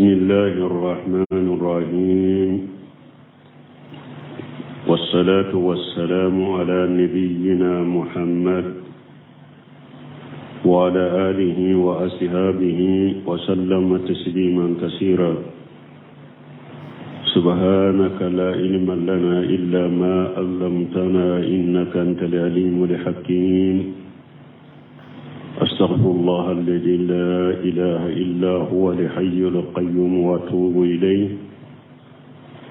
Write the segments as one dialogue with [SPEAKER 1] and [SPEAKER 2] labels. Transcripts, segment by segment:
[SPEAKER 1] الله الرحمن الرحيم والصلاة والسلام على نبينا محمد وعلى آله وأصحابه وسلم تسليما كثيرا سبحانك لا علم لنا إلا ما علمتنا إنك أنت العليم الحكيم أستغفر الله الذي لا إله إلا هو الحي القيوم وأتوب إليه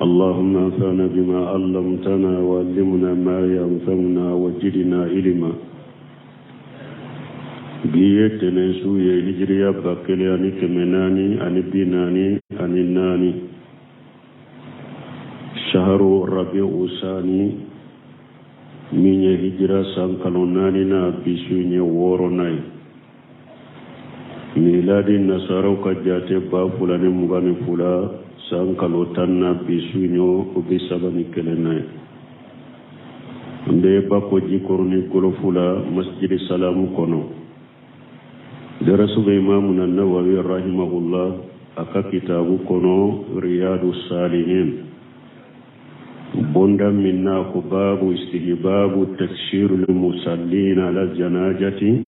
[SPEAKER 1] اللهم انفعنا بما علمتنا وعلمنا ما ينفعنا وزدنا علما bi ye tɛnɛn su ye hijiriya 1444 shaharu rabiu sani min ye hijira san kalo naaninan bi su ye wɔɔrɔnan ye miladi nasaraw ka jate 2022 san kalo tannan bi su ye o 31nan ye an bɛ bako jikɔrɔni golofu la masjidi salamu kɔnɔ darasu bɛ imamuna nawawi rahimahullah a ka kitabu kɔnɔ riyadu salihin bonda min n'a ko babu istihbabu taksiru musallina ala janajati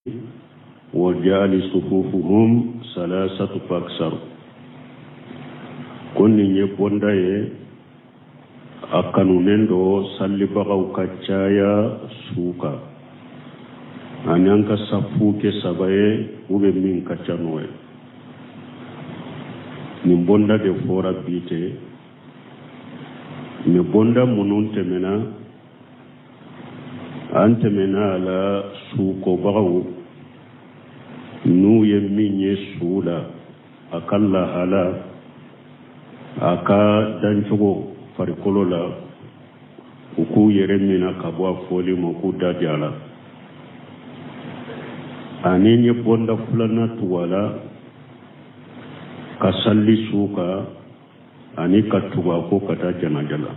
[SPEAKER 1] wa ja'ali sufufuhum salasatu faksar ko nin ye bonda ye a kanunen don salibagaw ka caya su kan ani an ka safu kɛ saba ye u bɛ min ka ca n'o ye nin bonda de fɔra bi tɛ mɛ bonda minnu tɛmɛna an tɛmɛna a la sukobagaw n'u ye min ye su la a ka lahala a ka dancogo farikolo la u k'u yɛrɛ mina ka bɔ a fɔli ma k'u da di a la ani n ye bonda filanan tugu a la ka sali su kan ani ka tugu a kɔ ka taa janaja la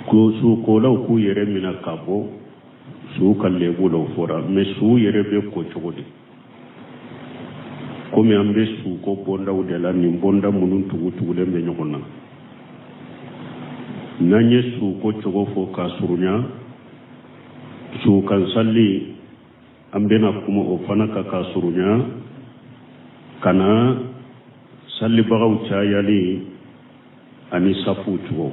[SPEAKER 1] ko sukolaw k'u yɛrɛ mina ka bɔ su ka lebu la o fɔra mɛ su yɛrɛ bɛ ko cogo di komi an bɛ suko bondaw de la nin bonda minnu tugu tugulen bɛ ɲɔgɔn na n'an ye suko cogo fɔ k'a surunya sukan sali an bɛna kuma o fana kan k'a surunya ka na salibagaw cayali ani safu cogo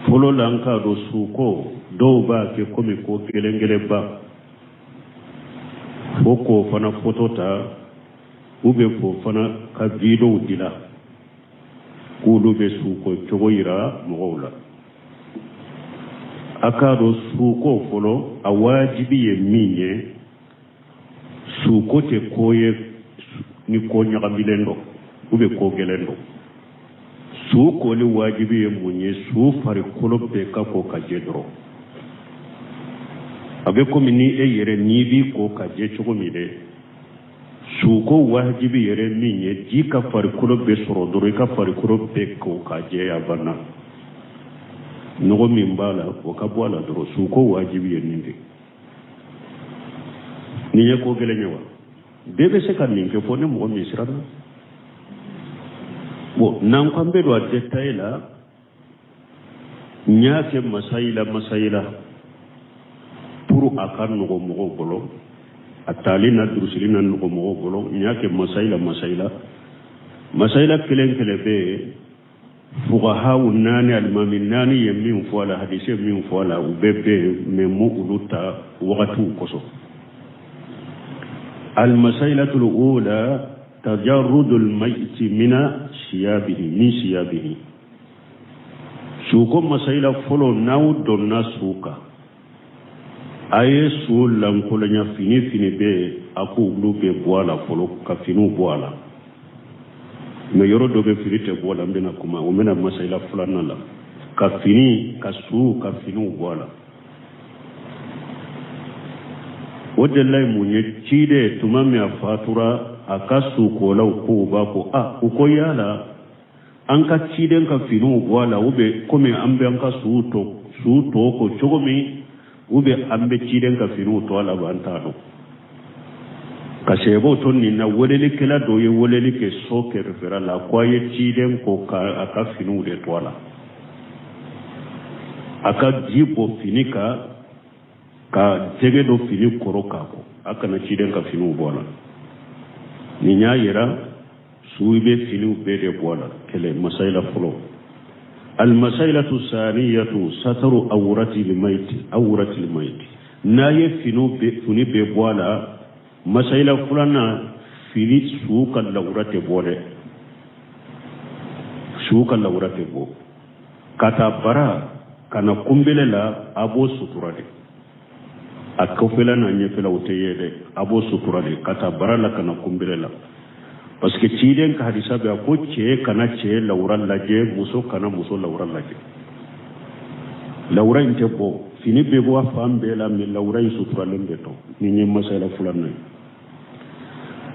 [SPEAKER 1] fɔlɔ la an k'a dɔn suko dɔw b'a kɛ komi ko gɛlɛn gɛlɛnba fo k'o fana foto ta u bɛ k'o fana ka videow dila k'olu bɛ suko cogo yira mɔgɔw la a k'a dɔn suko fɔlɔ a wajibi ye min ye suko tɛ ko ye ni ko ɲagamilen don u bɛ ko gɛlɛn don su koli wajibi ye mun ye su farikolo bɛɛ ka ko ka jɛ dɔrɔn a bɛ komi ni e yɛrɛ n'i b'i ko ka jɛ cogo min dɛ suko wajibi yɛrɛ min ye ji ka farikolo bɛɛ sɔrɔ dɔrɔn i ka farikolo bɛɛ ko ka jɛ a banna nɔgɔ min b'a la o ka bɔ a la dɔrɔn suko wajibi ye nin de nin ye ko gɛlɛn ye wa bɛɛ bɛ se ka nin kɛ fo ni mɔgɔ min siranna bon n'an ko an bɛ don a détail la n y'a kɛ masayila masayila pour a ka nɔgɔ mɔgɔw bolo a taali n'a durusili na nɔgɔ mɔgɔw bolo n y'a kɛ masayila masayila masayila kelen kelen bɛ yen fukahaw naani alimami naani ye min fɔ a la hadisi ye min fɔ a la u bɛɛ bɛ yen mɛ n m'olu ta wagatiw kosɔn almasailatul ula tajarrudul mayti mina siyabihi min siyabihi suko masayila fɔlɔ n'aw donna su kan a ye su lankolonya fini fini bɛ yen a k'olu bɛɛ bɔ a la fɔlɔ ka finiw bɔ a la mɛ yɔrɔ dɔ bɛ fini tɛ bɔ a la n bɛna kuma o bɛna masayila filanan la ka fini ka su ka finiw bɔ a la o delila ye mun ye ciden tuma min a fatura a ka sukolaw ko u b'a ko a u ko yala an ka ciden ka finiw bɔ a la u bɛ komi an bɛ an ka suw tɔ su tɔ ko cogo min u bɛ an bɛ ciden ka finiw to a la an t'a dɔn Ka sɛbɛw to nin na, welelikɛla dɔ ye weleli kɛ so kɛrɛfɛla la ko a ye ciden ko ka a ka finiw de to a la, a ka ji bɔn fini kan, ka jɛgɛ don fini kɔrɔ k'a ko, a kana ciden ka finiw bɔ a la. Nin y'a yira su i bɛ finiw bɛɛ de bɔ a la. Kɛlɛ masayila fɔlɔ. Almasayilatu saniyatu sataru awrati limayiti awrati limayiti. N'a ye finiw bɛɛ fini bɛɛ bɔ a la, masayila filanan, fini su ka lawura tɛ bɔ dɛ, su ka lawura tɛ bɔ. Ka taa bara ka na kunbele la, a b'o sutura de. A kɔfɛla n'a ɲɛfɛla o tɛ ye dɛ, a b'o sutura de ka taa bara la ka na kunbele la, parce que ciden ka hadisa bɛ a ko cɛ kana cɛ lawura lajɛ, muso kana muso lawura lajɛ. Lawura in tɛ bɔ, fini bɛ bɔ a fan bɛɛ la, mais lawura in suturalen bɛ to. Nin ye masayila filanan ye.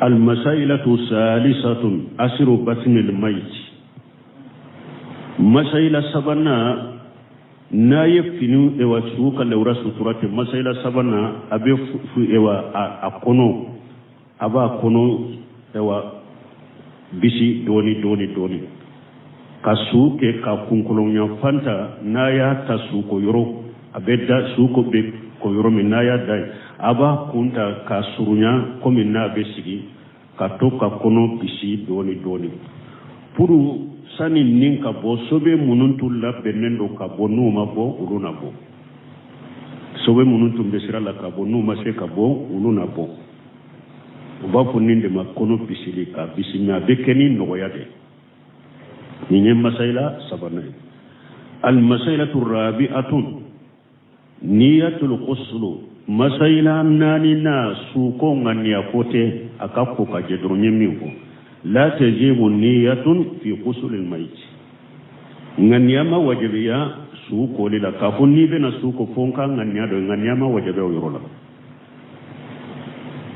[SPEAKER 1] Almasayilatu salisatun asiru batnil mayit. Masayila sabanan, n'a ye fini ewa su ka lawura sutura ten, masayila sabanan, a bɛ ewa a kɔnɔ, a b'a kɔnɔ ewa bisi dɔɔni dɔɔni dɔɔni, ka su kɛ ka kunkoloyanfan ta. N'a y'a ta su ko yɔrɔ, a bɛ da su ko bɛ ko yɔrɔ min, n'a y'a da yen, a b'a kun ta k'a surunya komi n'a bɛ sigi, ka to ka kɔnɔ bisi dɔɔni dɔɔni pour sani nin ka bɔ. Sobe minnu tun labɛnnen don ka bɔ, n'u ma bɔ, olu na bɔ. Sobe minnu tun bɛ sira la ka bɔ, n'u ma se ka bɔ, olu na bɔ. U b'a fɔ nin de ma kɔnɔ bisili, k'a bisi, mais a bɛ kɛ ni nɔgɔya de. Nin ye masayila sabanan ye. Almasayilatu rabi'atun niyatul ghuslu. Masayila naaninan, suko ŋaniya ko tɛ, a ka ko ka jɛ dɔrɔn. Ye min fɔ, la tajibu niyatun fi ghuslil mayit, ŋaniya ma wajibiya su koli la, k'a fɔ n'i bɛna su ko fo n ka ŋaniya dɔn, ŋaniya ma wajibiya o yɔrɔ la.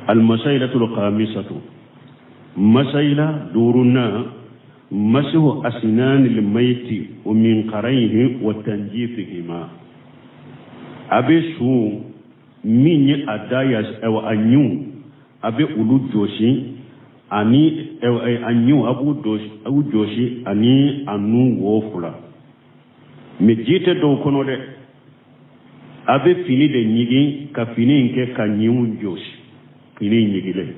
[SPEAKER 1] Almasayilatul khamisatu, masayila duurunan, masihu asinanil mayiti wa minqarayhi wa tanjifihima. A bɛ su min ye a da ya a ɲinw, a bɛ olu jɔsi, ani a ɲinw a b'u jɔsi, ani a nun wo fila. Mais ji tɛ dɔw kɔnɔ dɛ, a bɛ fini de ɲigin ka fini in kɛ ka ɲinw jɔsi. Fini ɲigilen,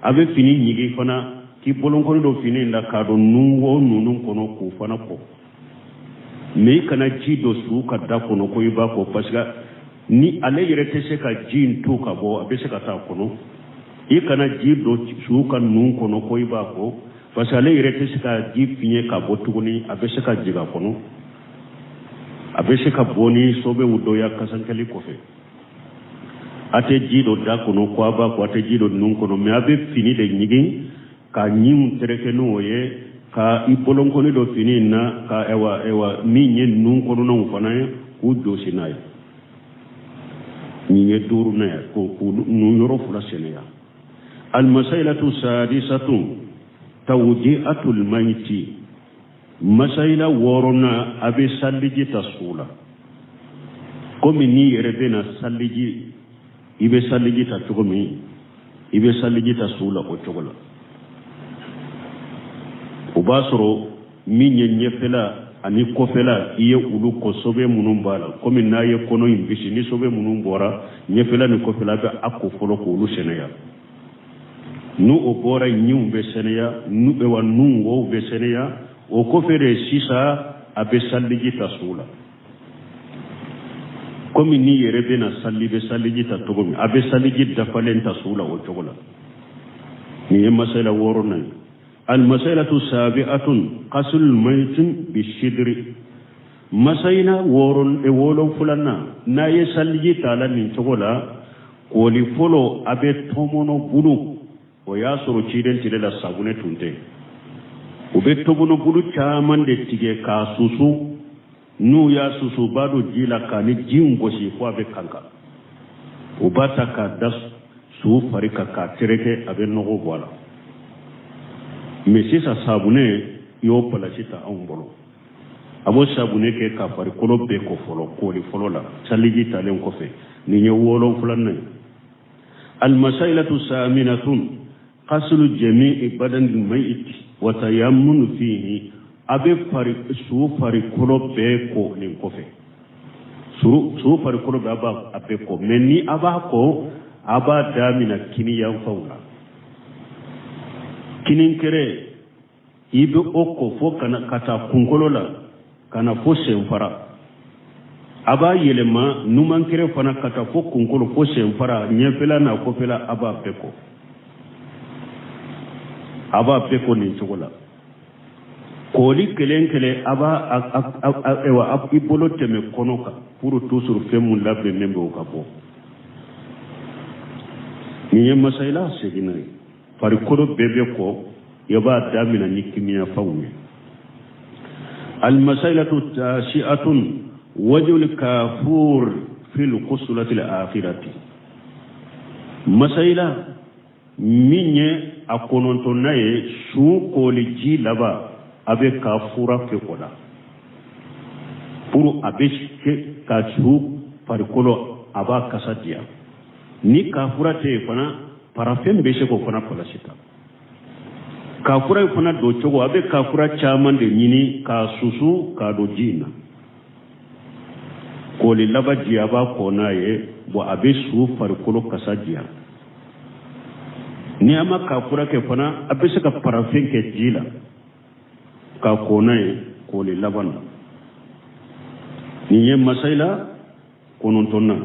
[SPEAKER 1] a bɛ fini ɲigin fana k'i bolonkɔni don fini in la k'a don nun wo ninnu kɔnɔ k'u fana ko. Mais i kana ji don su ka da kɔnɔ ko i b'a ko, parce que ni ale yɛrɛ tɛ se ka ji in to ka bɔ, a bɛ se ka taa kɔnɔ. I kana ji don su ka nun kɔnɔ ko i b'a ko, parce que ale yɛrɛ tɛ se ka ji fiɲɛ ka bɔ tuguni, a bɛ se ka jigin a kɔnɔ, a bɛ se ka bɔ ni sobew dɔ ya kasankɛli kɔfɛ. A tɛ ji don da kɔnɔ ko a b'a ko, a tɛ ji don nun kɔnɔ, mais a bɛ fini de ɲigin ka ɲinw tereke n'o ye, ka i bolonkɔni don fini in na, ka ɛwa ɛwa min ye nun kɔnɔnaw fana ye, k'u jɔsi n'a ye. Nin ye duurunan ye, ko k'u nun yɔrɔ fila sɛnɛya. Almasailatu sadisatu tawji'atul mayiti. Masayila wɔɔrɔnan, a bɛ saliji ta su la komi n'i yɛrɛ bɛna saliji, i bɛ saliji ta cogo min, i bɛ saliji ta su la o cogo la. O b'a sɔrɔ min ye ɲɛfɛla ani kɔfɛla, i ye olu ko sobe minnu b'a la, komi n'a ye kɔnɔ in bisi, ni sobe minnu bɔra ɲɛfɛla ni kɔfɛla, a bɛ a ko fɔlɔ k'olu sɛnɛya. N'u o bɔra, ɲinw bɛ sɛnɛya, wa nun wow bɛ sɛnɛya. O kɔfɛ de sisan a bɛ saliji ta su la komi n'i yɛrɛ bɛna sali, bɛ saliji ta cogo min, a bɛ saliji dafalen ta su la o cogo la. Nin ye masala wɔɔrɔnan ye. Almasalatu sabi'atun qasul mayitin bisidiri. Masayina wɔɔrɔ wolonfilanan, n'a ye saliji ta la nin cogo la, koli fɔlɔ, a bɛ tɔmɔnɔ bulu. O y'a sɔrɔ ciden tile la sabunɛ tun tɛ. U bɛ tɔmɔnɔ bulu caman de tigɛ k'a susu. N'u y'a susu, u b'a don ji la k'a ni ji in gosi fo a bɛ kankan. U b'a ta k'a da su fari kan k'a tereke, a bɛ nɔgɔ bɔ a la. Mais sisan sabunɛ y'o palasi ta anw bolo. A b'o sabunɛ kɛ ka farikolo bɛɛ ko fɔlɔ, koli fɔlɔ la, saliji talen kɔfɛ. Nin ye wolonfilanan ye. Almasailatu saminatun ghaslu jami'i badanil mayit wa tayammunu fihi. A bɛ fari su farikolo bɛɛ ko nin kɔfɛ, su farikolo bɛɛ a b'a a bɛɛ ko. Mɛ ni a b'a ko, a b'a damina kini yanfanw la. Kininkɛrɛ i bɛ o ko fo ka na ka taa kunkolo la, ka na fo senfara. A b'a yɛlɛma numankɛrɛ fana ka taa fo kunkolo, fo senfara, ɲɛfɛla n'a kɔfɛla, a b'a bɛɛ ko, a b'a bɛɛ ko nin cogo la. Koli kelen kelen, a b'a ayiwa i bolo tɛmɛ kɔnɔ kan pour toujours fɛn mun labɛnnen bɛ, o ka bɔ. Nin ye masayila seginna ye. Farikolo bɛɛ bɛ ko, i b'a damina ni kiniyanfanw ye. Almasailatu tasi'atun wajul kafur fil quslati al-akhirati. Masayila min ye a kɔnɔntɔnna ye, su koli ji laban, a bɛ kafura kɛ o la pour a bɛ ka su farikolo a b'a kasa diya. Ni kafura tɛ yen fana, parafɛn bɛ se k'o fana palasi ta. Kafura in fana don cogo, a bɛ kafura caman de ɲini k'a susu k'a don ji in na. Koli laban ji, a b'a ko n'a ye. Bon, a bɛ su farikolo kasa diya. Ni a ma kafura kɛ fana, a bɛ se ka parafɛn kɛ ji la k'a ko n'a ye koli laban na. Nin ye masayila kɔnɔntɔnna.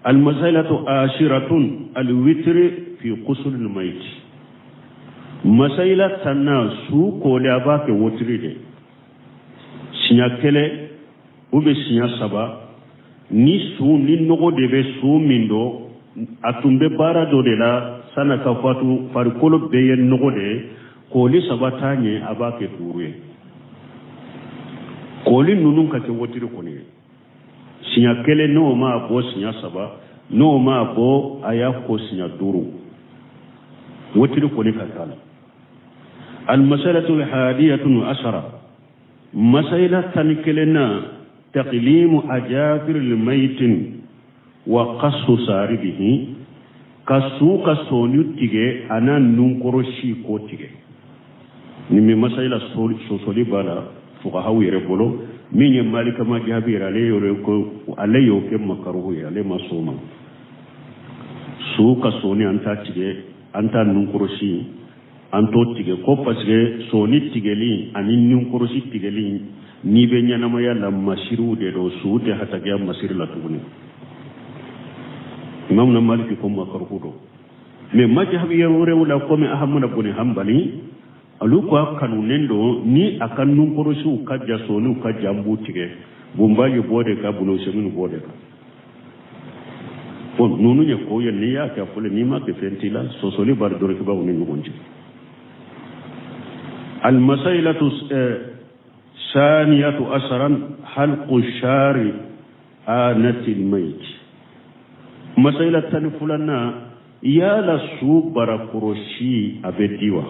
[SPEAKER 1] Almasailatu ashiratun alwitri fi qusulil mayit. Masayila tanna, su koli a b'a kɛ wotiri de, siɲɛ kelen u bɛ siɲɛ saba. Ni su ni nɔgɔ de bɛ su min dɔ, a tun bɛ baara dɔ de la san'a ka fatu, farikolo bɛɛ ye nɔgɔ de ye, koli saba t'a ɲɛ, a b'a kɛ duuru ye. Koli ninnu ka kɛ wotiri kɔni ye, siɲɛ kelen n'o m'a bɔ, siɲɛ saba n'o m'a bɔ, a y'a ko siɲɛ duuru, wotiri kɔni ka k'a la. Almasalatu alhadiyatu asara, masayila 11nan, taqlimu ajafir almayitin wa qassu saribihi. Ka su ka sɔni tigɛ a n'a nunkɔrɔsi ko tigɛ. Nin bɛ masayila sɔsɔli b'a la fuqahaw yɛrɛ bolo. Min ye Malika majabi yɛrɛ, ale yɛrɛ ko ale y'o kɛ makaruhu ye, ale ma sɔn o ma. Su ka sɔni, an t'a tigɛ, an t'a nunkɔrɔsi, an t'o tigɛ ko parce que sɔni tigɛli ani nunkɔrɔsi tigɛli, n'i bɛ ɲɛnamaya la, masiriw de don. Su tɛ hatakiya masiri la tuguni. Imam na Maliki ko makaruhu don. Mais majabi wɛrɛw la, komi Ahamada bun Hanbali, olu ko a kanunen don. Ni a ka nunkɔrɔsiw ka ja, sɔniw ka ja, an b'u tigɛ. Bunbaji b'o de kan, bunu seminu b'o de kan. Bon, ninnu ye ko ye, n'i y'a kɛ fɔlɔ, n'i ma kɛ, fɛn t'i la. Sɔsɔli b'a dɔrɔkibaw ni ɲɔgɔn cɛ. Almasailatu saniyatu asaran halqu shari anatil mayit. Masayila 12nan, yala su barakɔrɔsi a bɛ di wa?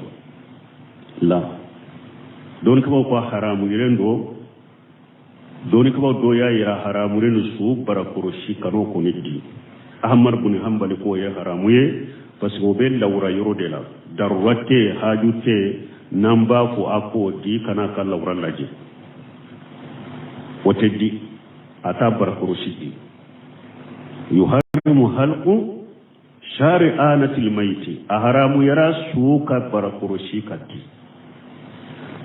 [SPEAKER 1] La, dɔnnikɛbaaw ko haramuyalen don. Dɔnnikɛbaaw dɔ y'a yira haramuyalen don su barakɔrɔsi kan'o kɔni di. Ahmad bin Hanbali k'o ye haramu ye parce que o bɛ lawura yɔrɔ de la, darura tɛ, haju tɛ. N'an b'a fɔ a k'o di, kana ka lawura lajɛ, o tɛ di, a t'a barakɔrɔsi di. Yuharimu halqu shari anatil mayiti, a haramuyara su ka barakɔrɔsi ka di.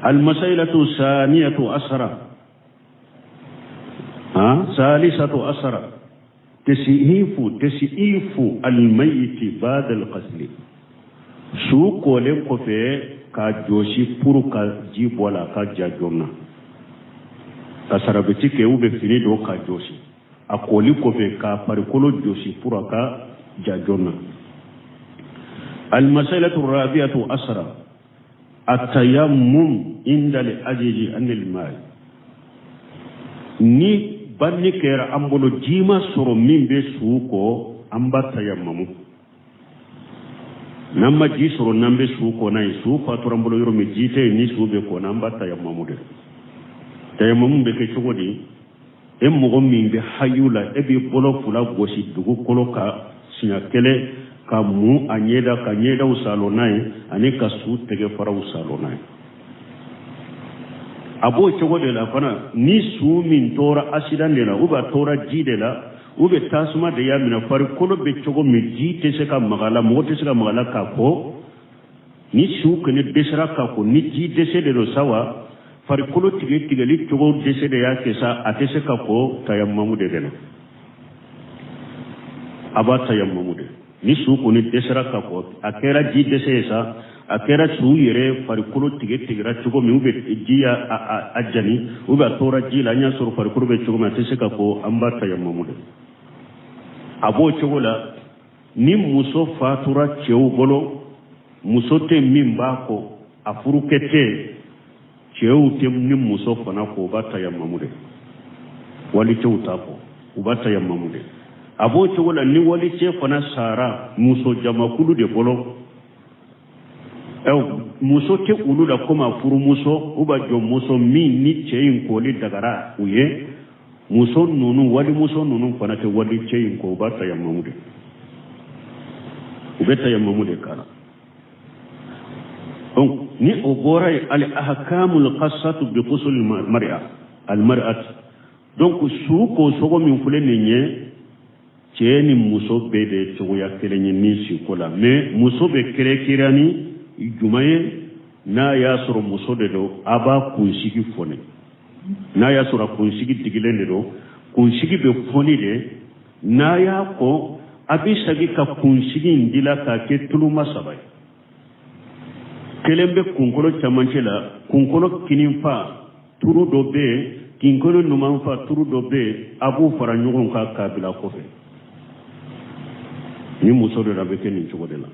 [SPEAKER 1] Almasailatu saniyatu asara ha salisatu asara tasihifu almayiti ba'da alqasli. Su kolen kɔfɛ k'a jɔsi pour ka ji bɔ a la, ka ja joona, ka sarabeti kɛ u bɛ fini don k'a jɔsi. A koli kɔfɛ k'a farikolo jɔsi pour a ka ja joona. Almasailatu rabiatu asara atayammum inda al-ajzi anil ma'i. Ni banni kɛra an bolo, ji ma sɔrɔ min bɛ su kɔ, an b'a tayammamu. N'an ma ji sɔrɔ n'an bɛ su kɔ n'a ye, su fatura an bolo yɔrɔ min, ji tɛ yen, ni su bɛ kɔ n'an b'a tayammamu de. Tayammamu bɛ kɛ cogo di? E mɔgɔ min bɛ hayu la, e b'i bolo fila gosi dugukolo kan siɲɛ kelen. ka mu a ɲɛda ka ɲɛdaw saalo n'a ye ani ka su tɛgɛ faraw saalo n'a ye. A b'o cogo de la fana, ni su min tora accident de la, ou bien a tora ji de la, ou bien tasuma de y'a minɛ, farikolo bɛ cogo min ji tɛ se ka maga a la, mɔgɔ tɛ se ka maga a la k'a ko, ni su kɔni dɛsɛra ka ko, ni ji dɛsɛ de don sa wa, farikolo tigɛ tigɛli cogo dɛsɛ de y'a kɛ sa, a tɛ se ka ko, tayamamu de bɛ na, a b'a tayamamu de. Ni su kɔni dɛsɛra ka ko, a kɛra ji dɛsɛ ye sa, a kɛra su yɛrɛ farikolo tigɛ tigɛra cogo min, ou bien ji y'a a jani, ou bien a tora ji la, an y'a sɔrɔ farikolo bɛ cogo min, a tɛ se ka ko, an b'a tayamamu de. A b'o cogo la, ni muso fatura cɛw bolo, muso tɛ min b'a kɔ, a furukɛ tɛ, cɛw tɛ ni muso fana kɔ, u b'a tayamamu de. Walicɛw t'a kɔ, u b'a tayamamu de. A b'o cogo la, ni walicɛ fana sara muso jamakulu de bolo, muso tɛ olu la komi a furumuso ou bien jɔnmuso min ni cɛ in koli dagara u ye, muso ninnu, walimuso ninnu fana tɛ walicɛ in kɔ, u b'a tayamamu de, u bɛ tayamamu de k'a la. Donc ni o bɔra yen, al ahkamul khassatu bi ghusl mar'a al mar'at. Donc su ko sogo min filɛ nin ye, cɛ ni muso bɛɛ de cogoya kelen ye ni suko la, mais muso bɛ kɛrɛnkɛrɛn ni jumɛn ye? N'a y'a sɔrɔ muso de don, a b'a kunsigi foni. N'a y'a sɔrɔ a kunsigi digilen de don, kunsigi bɛ foni de. N'a y'a ko, a bɛ segin ka kunsigi in dila k'a kɛ tuluma saba ye. Kelen bɛ kunkolo camancɛ la, kunkolo kininfa turu dɔ bɛ yen, kunkolo numanfa turu dɔ bɛ yen, a b'u fara ɲɔgɔn kan k'a bila kɔfɛ. Ni muso dɔ la, a bɛ kɛ nin cogo de la,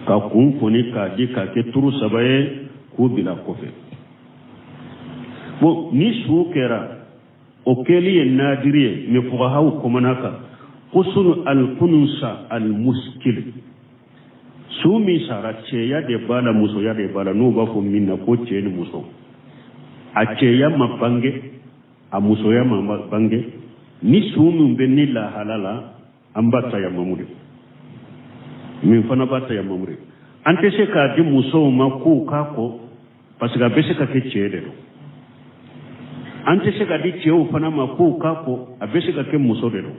[SPEAKER 1] ka kun foni k'a di k'a kɛ turu saba ye k'u bila kɔfɛ. Bon, ni su kɛra, o kɛli ye nadiri ye, mais fuqahaw kumana kan ghuslu al-khunsa al-muskil. Su min sara, cɛya de b'a la, musoya de b'a la, n'u b'a fɔ min na ko cɛ ni muso, a cɛya ma bange, a musoya ma bange, ni su min bɛ ni lahala la, an b'a tayamamu de, min fana b'a tayamamu de. An tɛ se k'a di musow ma k'u k'a ko, parce que a bɛ se ka kɛ cɛ de don. An tɛ se ka di cɛw fana ma k'u k'a ko, a bɛ se ka kɛ muso de don.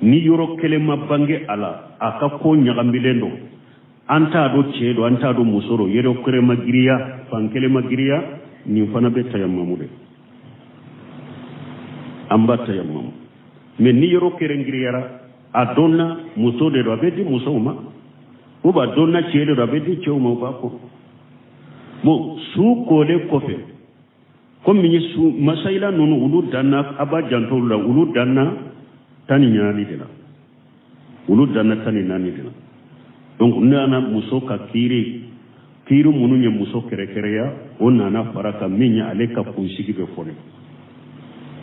[SPEAKER 1] Ni yɔrɔ kelen ma bange a la, a ka ko ɲagamilen don, an t'a dɔn cɛ don, an t'a dɔn muso don, yɔrɔ kelen ma giriya, fan kelen ma giriya, nin fana bɛ tayamamu de, an b'a tayamamu. Mais ni yɔrɔ kelen giriyara, a dɔnna muso de don, a bɛ di musow ma, ou bien a dɔnna cɛ de don, a bɛ di cɛw ma, u b'a ko. Bon, su kolen kɔfɛ, komi ye su masayila ninnu, olu danna, a b'a janto olu la, olu danna 14 de la, olu danna 14 de la. Donc n nana muso ka kiiri, kiiri minnu ye muso kɛrɛkɛrɛya, o nana fara kan, min ye ale ka kunsigi bɛ fɔni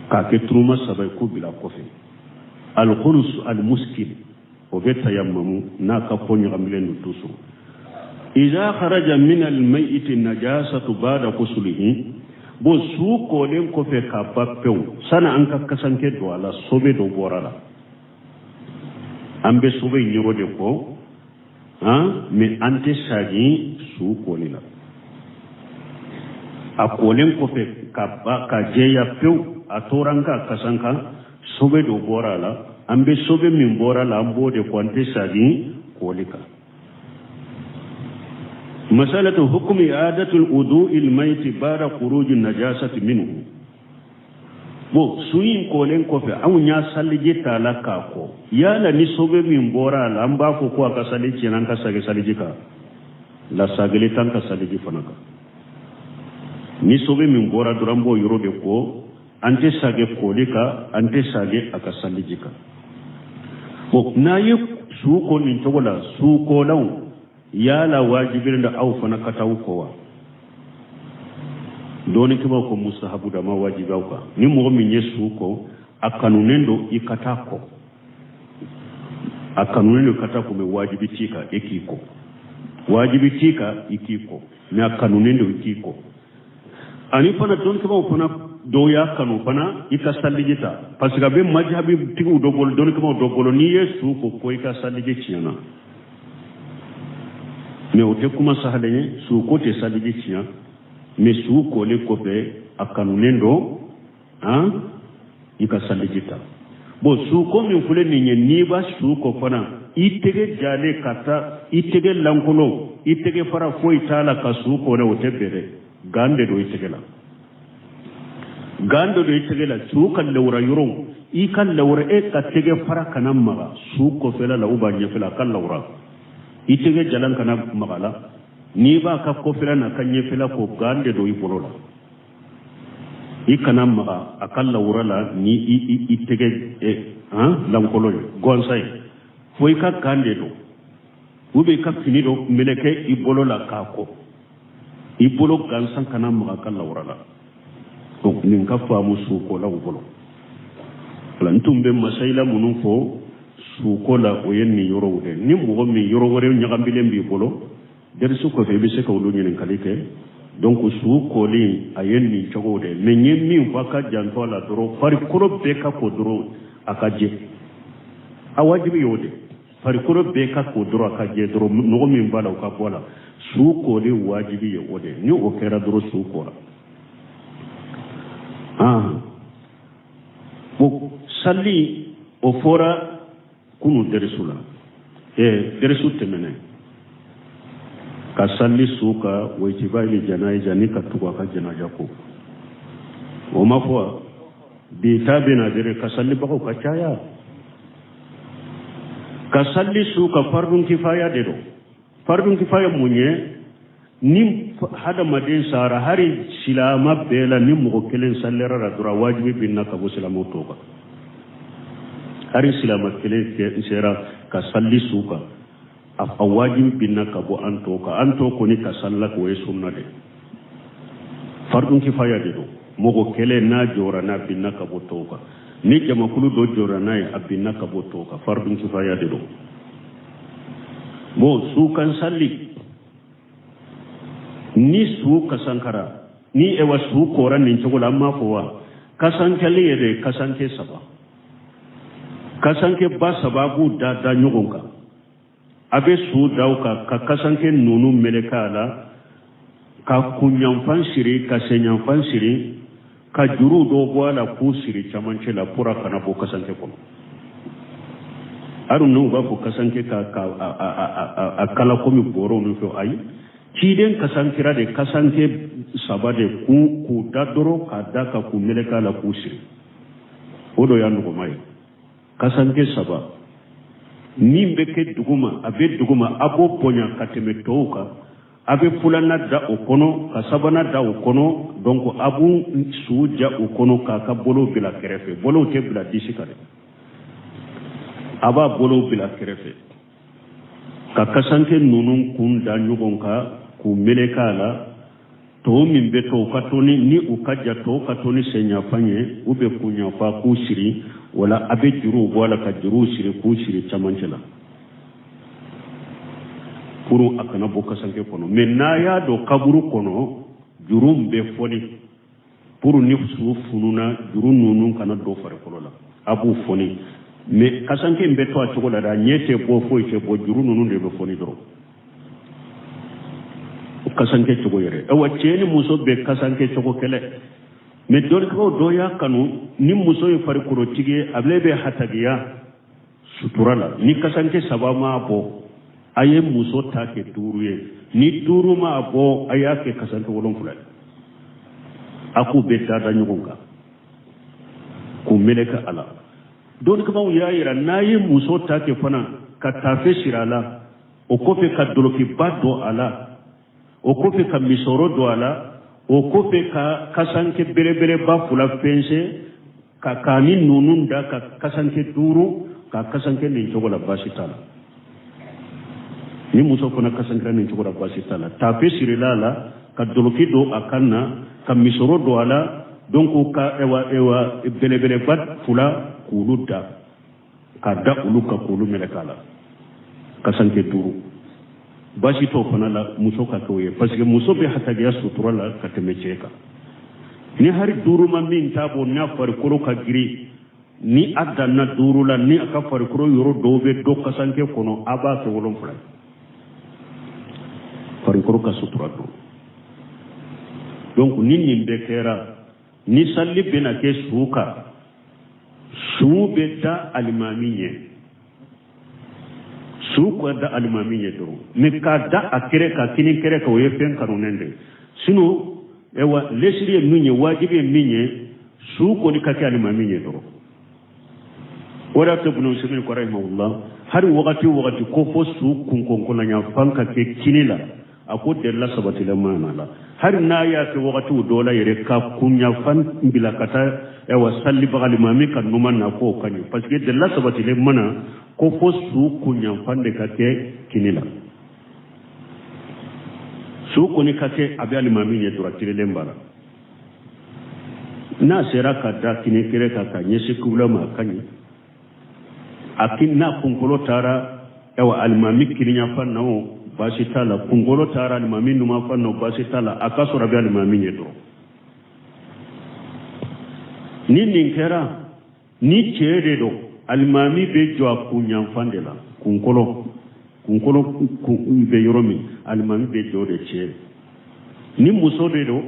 [SPEAKER 1] k'a kɛ turuma saba ye k'o bila kɔfɛ. Al-khunus al-muskil, o bɛ tayamamu n'a ka ko ɲagamilen don toujours. Iza kharaja min al-mayyit najasatu ba'da ghuslihi. Bon, su kolen kɔfɛ ka ba pewu, sani an ka kasanke don a la, sobe dɔ bɔra la, an bɛ sobe in yɔrɔ de kɔ, han, mais an tɛ sagin su koli la. A kolen kɔfɛ ka ba ka jɛya pewu, a tora an ka kasanka, sobe dɔ bɔra a la, an bɛ sobe min bɔra a la, an b'o de kɔ, an tɛ sagin koli kan. Masalatu hukmi i'adatul wudu'il mayti ba'da khuruji najasati minhu. Bon, su in kolen kɔfɛ, anw y'a saliji t'a la k'a kɔ, yala ni sobe min bɔra a la, an b'a fɔ ko a ka sali tiɲɛna, an ka sagin saliji kan la, sagili t'an ka saliji fana kan. Ni sobe min bɔra dɔrɔn, an b'o yɔrɔ de ko, an tɛ sagin koli kan, an tɛ sagin a ka saliji kan. Bon, n'a ye su ko nin cogo la, su kolaw yala wajibilen don aw fana ka taa aw kɔ wa? Dɔɔninkɛbaw ko mustahabu da ma wajibi aw kan. Ni mɔgɔ min ye su kɔ, a kanunen don i ka taa kɔ, a kanunen don ka taa kɔ, mais wajibi t'i kan e k'i kɔ, wajibi t'i kan i k'i kɔ, mais a kanunen don i k'i kɔ. Ani fana dɔnnikɛbaw fana Dɔw y'a kanu fana i ka saliji ta, parce que a bɛ majabi tigiw dɔ bolo, dɔnnikɛbaaw dɔ bolo, n'i ye su ko ko i ka saliji tiɲɛna. Mais o tɛ kuma sahalen ye. Su ko tɛ saliji tiɲɛ, mais su kolen kɔfɛ, a kanunen don han i ka saliji ta. Bon, su ko min filɛ nin ye, n'i b'a su ko fana, i tɛgɛ jalen ka taa i tɛgɛ lankolon, i tɛgɛ fara foyi t'a la ka su ko dɛ, o tɛ bɛn dɛ. Gant de don i tɛgɛ la, gant de don i tɛgɛ la. Su ka lawura yɔrɔ, i ka lawura, e ka tɛgɛ fara kana maga su kɔfɛla la ou bien ɲɛfɛla, a ka lawura, i tɛgɛ jalan kana maga la. N'i b'a ka kɔfɛla n'a ka ɲɛfɛla ko, gant de don i bolo la, i kana maga a ka lawura la ni i tɛgɛ han lankolon ye gansan ye, fo i ka gant de don ou bien i ka fini dɔ meleke i bolo la k'a ko, i bolo gansan kana maga a ka lawura la. Donc nin ka faamu sukolaw bolo. Wala n tun bɛ masayila minnu fɔ suko la, o ye nin yɔrɔw de. Ni mɔgɔ min yɔrɔ wɛrɛ ɲagamilen b'i bolo, dɛrisu kɔfɛ i bɛ se ka olu ɲininkali kɛ. Donc su koli, a ye nin cogo de. Mais n ye min fɔ, a ka janto a la dɔrɔn, farikolo bɛɛ ka ko dɔrɔn a ka jɛ, a wajibi y'o de. Farikolo bɛɛ ka ko dɔrɔn a ka jɛ dɔrɔn, nɔgɔ min b'a la, o ka bɔ a la. Su koli wajibi ye o de. Ni o kɛra dɔrɔn, su kora. Bon, sali, o fɔra kunu dɛrisu la, dɛrisu tɛmɛnen, ka sali su kan wa itibail janayiza, ni ka tugu a ka janaja kɔ, o ma fɔ wa? Bi ta bɛ na dɛrɛ, ka salibagaw ka caya. Ka sali su kan, fardun kifaya de don. Fardun kifaya mun ye? Ni hadamaden sara, hari silama bɛɛ la, ni mɔgɔ kelen salira la dɔrɔn, wajibi binna ka bɔ silamaw tɔw kan. Hari silama kelen sera ka sali su kan, a wajibi binna ka bɔ an tɔw kan. An tɔw kɔni ka salila k'o ye sunna de, fardun kifaya de don. Mɔgɔ kelen n'a jɔra n'a binna ka bɔ tɔw kan, ni jamakulu dɔ jɔra n'a ye, a binna ka bɔ tɔw kan, fardun kifaya de don. Bon, su kan sali, ni su kasankara, ni ewa su kora nin cogo la, an m'a fɔ wa, kasankɛli yɛrɛ, kasanke saba, kasanke ba saba b'u da da ɲɔgɔn kan. A bɛ su da o kan ka kasanke ninnu meleke a la, ka kunyanfan siri, ka senyanfan siri, ka juru dɔ bɔ a la k'u siri camancɛ la pour a kana bɔ kasanke kɔnɔ. Hali n'u b'a fɔ kasanke ka a kala komi bɔrɔw ni fɛn, ayi, ciden kasankira de, kasanke saba de kun k'u da dɔrɔn k'a da ka k'u meleke a la k'u siri, o dɔ y'a nɔgɔma ye. Kasanke saba min bɛ kɛ duguma, a bɛ duguma, a b'o bonya ka tɛmɛ tɔw kan. A bɛ filanan da o kɔnɔ, ka sabanan da o kɔnɔ. Donc a b'u su ja o kɔnɔ k'a ka bolo bila kɛrɛfɛ. Bolow tɛ bila disi kan dɛ, a b'a bolo bila kɛrɛfɛ ka kasanke ninnu kun da ɲɔgɔn kan k'u meleke a la. Tɔw min bɛ to, u ka to ni u ka ja, tɔw ka to ni senyanfan ye u bɛ kunyanfan k'u siri. Wala a bɛ juruw bɔ a la ka juruw siri k'u siri camancɛ la pour a kana bɔ kasanke kɔnɔ. Mais n'a y'a don kaburu kɔnɔ, juru bɛ fɔni pour ni su fununa, juru ninnu kana don farikolo la, a b'u fɔni. Mais kasanke in bɛ to a cogo la dɛ, a ɲɛ tɛ bɔ, foyi tɛ bɔ, juru ninnu de bɛ fɔni dɔrɔn, kasanke cogo yɛrɛ. Awa, cɛ ni muso bɛ kasanke cogo kɛlɛ. Mais dɔnnikɛlaw dɔ y'a kanu, ni muso ye farikolotigi ye, a bɛ hatagiya sutura la, ni kasanke saba m'a bɔ, a ye muso ta kɛ duuru ye. Ni duuru m'a bɔ, a y'a kɛ kasanke 7 ye. A k'u bɛ da da ɲɔgɔn kan k'u meleke a la. Dɔnnikɛlaw y'a yira, n'a ye muso ta kɛ fana ka taafe siri a la, o kɔfɛ ka dolokiba don a la, o kɔfɛ ka misɔrɔ don a la, o kɔfɛ ka kasanke belebeleba fila fɛnsɛ ka k'a ni ninnu da ka kasanke duuru ka kasanke nin cogo la, baasi t'a la. Ni muso fana kasankera nin cogo la, baasi t'a la. Taafe sirila a la, ka doloki don a kan na, ka misɔrɔ don a la, donc ka ewa ewa belebeleba fila k'olu da ka da olu kan k'olu meleke a la, kasanke duuru, baasi t'o fana la muso ka k'o ye, parce que muso bɛ hatagiya sutura la ka tɛmɛ cɛ kan. Ni hari duuru ma min ta bɔ, n'a farikolo ka girin, ni a danna duuru la, ni a ka farikolo yɔrɔ dɔw bɛ dɔ kasanke kɔnɔ, a b'a kɛ wolonfila ye, farikolo ka sutura don. Donc ni nin bɛɛ kɛra, ni salli bɛna kɛ su kan, su bɛ da alimami ɲɛ, su ka da alimami ɲɛ dɔrɔn. Mais k'a da a kɛrɛ kan, kini kɛrɛ kan, o ye fɛn kanunen de ye. Sinon ewa lesiri ye min ye, wajibi ye min ye, su kɔni ka kɛ alimami ɲɛ dɔrɔn. O de y'a to Ibn Usaymin ko rahimahullah, hali wagati o wagati ko fo su kunkonkonnayanfan ka kɛ kini la, a ko delila sabatilen ma na la. Hali n'a y'a kɛ wagatiw dɔ la yɛrɛ ka kunyanfan bila ka taa ewa salibaga alimami ka numan na, k'o ka ɲi, parce que delila sabatilen ma na ko fo su kunyanfan de ka kɛ kini la. Su kɔni ka kɛ a bɛ alimami ɲɛ dɔrɔn, tilelen b'a la. N'a sera ka da kini kɛrɛ kan ka ɲɛsin kibula ma, a ka ɲi. A kin n'a kunkolo taara ayiwa alimami kininyanfan na, o baasi t'a la. Kunkolo taara alimami numanfan na, o baasi t'a la. A ka sɔrɔ a bɛ alimami ɲɛ dɔrɔn. Ni nin kɛra, ni cɛ de don, alimami bɛ jɔ a kunyanfan de la. Kunkolo bɛ yɔrɔ min, alimami bɛ jɔ de cɛ. Ni muso de don,